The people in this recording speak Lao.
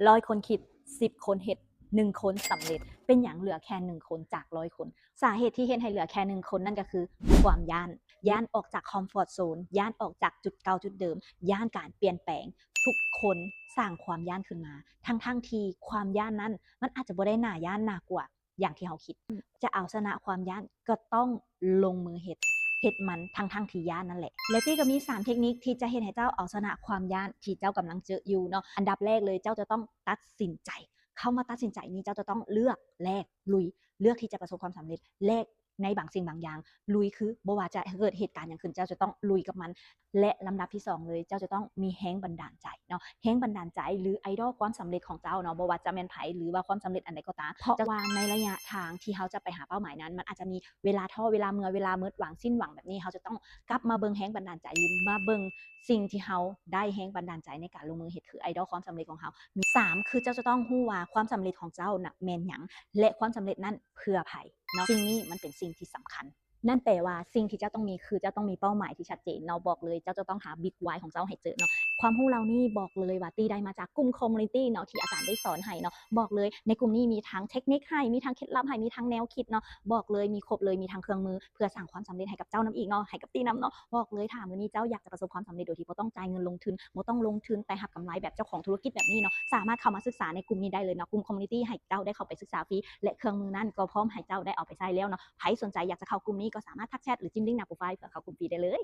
ຮ້ອຍຄົນຄິດ, ສິບຄົນເຮັດ, ໜຶ່ງຄົນສຳເລັດ. ເປັນຫຍັງເຫຼືອແຄ່ໜຶ່ງຄົນຈາກຮ້ອຍຄົນ? ສາເຫດທີ່ເຮັດໃຫ້ເຫຼືອແຄ່ໜຶ່ງຄົນນັ້ນກໍຄືຄວາມຢ້ານ. ຢ້ານອອກຈາກຄອມຟອດໂຊນ, ຢ້ານອອກຈາກຈຸດເກົ່າຈຸດເດີມ, ຢ້ານການປ່ຽນແປງ. ທຸກຄົນສ້າງຄວາມຢ້ານຂຶ້ນມາ ທັງໆທີ່ຄວາມຢ້ານນັ້ນມັນອາດຈະບໍ່ໄດ້ໜ້າຢ້ານໜ້າກົວ ຢ່າງທີ່ເຮົາຄິດ. ຈະເອົາຊະນະຄວາມຢ້ານກໍຕ້ອງລົງມືເຮັດ, ເຮັດມັນທັງໆທີ່ຢ້ານນັ້ນແຫຼະ. ແລະ ປີ້ກໍມີສາມເທັກນິກທີ່ຈະເຮັດໃຫ້ເຈົ້າເອົາຊະນະຄວາມຢ້ານທີ່ເຈົ້າກຳລັງເຈີຢູ່ເນາະ. ອັນດັບແລກເລີຍ, ເຈົ້າຈະຕ້ອງຕັດສິນໃຈ. ຄຳວ່າຕັດສິນໃຈນີ້ ເຈົ້າຈະຕ້ອງເລືອກ, ແລກ, ລຸຍ, ເລືອກທີ່ຈະປະສົບຄວາມສຳເລັດ, ແລກໃນບາງສິ່ງບາງຢ່າງ. ລຸຍຄືບໍ່ວ່າຈະເກີດເຫດການຫຍັງຂຶ້ນ, ເຈົ້າຈະຕ້ອງລຸຍກັບມັນ. ແລະ ລຳດັບທີສອງເລີຍ, ເຈົ້າຈະຕ້ອງມີແຮງບັນດານໃຈເນາະ, ແຮງບັນດານໃຈ ຫຼື ໄອດອລຄວາມສຳເລັດຂອງເຈົ້າເນາະ, ບໍ່ວ່າຈະແມ່ນໃຜ ຫຼືວ່າຄວາມສຳເລັດອັນໃດກໍຕາມ. ເພາະວ່າໃນໄລຍະທາງທີ່ເຮົາຈະໄປຫາເປົ້າໝາຍນັ້ນ, ມັນອາດຈະມີເວລາທໍ້, ເວລາເມື່ອຍ, ເວລາໝົດຫວັງ, ສິ້ນຫວັງແບບນີ້, ເຮົາຈະຕ້ອງກັບມາເບິ່ງແຮງບັນດານໃຈ ຫຼື ມາເບິ່ງສິ່ງທີ່ເຮົາໄດ້ແຮງບັນດານໃຈໃນການລົງມືເຮັດ ຄືໄອດອລຄວາມສຳເລັດຂອງເຮົາ. ສາມ ຄືເຈົ້າຈະຕ້ອງຮູ້ວ່າຄວາມສຳເລັດຂອງເຈົ້ານະແມ່ນຫຍັງ ແລະ ຄວາມສຳເລັດນັ້ນເພື່ອໃຜເນາະ. ສິ່ງນີ້ມັນເປັນສິ່ງທີ່ສຳຄັນ. ນັ້ນແປວ່າສິ່ງທີ່ເຈົ້າຕ້ອງມີ ຄືເຈົ້າຕ້ອງມີເປົ້າໝາຍທີ່ຊັດເຈນເນາະ. ບອກເລີຍ ເຈົ້າຈະຕ້ອງຫາ Big Why ຂອງເຈົ້າໃຫ້ເຈີເນາະ. ຄວາມຮູ້ເຫຼົ່ານີ້ບອກເລີຍວ່າຕີໄດ້ມາຈາກກຸ່ມ Community ເນາະ ທີ່ອາຈານໄດ້ສອນໃຫ້ເນາະ. ບອກເລີຍ ໃນກຸ່ມນີ້ມີທັງເທັກນິກໃຫ້, ມີທັງເຄັດລັບໃຫ້, ມີທັງແນວຄິດເນາະ. ບອກເລີຍ ມີຄົບເລີຍ, ມີທັງເຄື່ອງມືເພື່ອສ້າງຄວາມສຳເລັດໃຫ້ກັບເຈົ້ານຳອີກເນາະ, ໃຫ້ກັບຕີນຳເນາະ. ບອກເລີຍ ຖ້າມື້ນີ້ເຈົ້າຢາກຈະປະສົບຄວາມສຳເລັດໂດຍທີ່ບໍ່ຕ້ອງຈ່າຍເງິນລົງທຶນ, ບໍ່ຕ້ອງລົງທຶນ ແຕ່ຮັບກຳໄລແບບເຈົ້າຂອງທຸລະກິດແບບນີ້ເນາະ, ສາມາດເຂົ້າມາສຶກສາໃນກຸ່ມນີ້ໄດ້ເລີຍເນາະ. ກຸ່ມ Community ໃຫ້ເຈົ້າໄດ້ເຂົ້າໄປສຶກສາຟຣີ ແລະ ເຄື່ອງມືນັ້ນກໍພ້ອມໃຫ້ເຈົ້າໄດ້ເອົາໄປໃຊ້ແລ້ວເນາະ. ໃຜສົນໃຈຢາກຈະເຂົ້າກຸ່ມນີ້ ກໍສາມາດທັກແຊັດ ຫຼື ຈິ້ມລິ້ງໜ້າໂປຣໄຟເພື່ອເຂົ້າກຸ່ມຟຣີໄດ້ເລີຍ.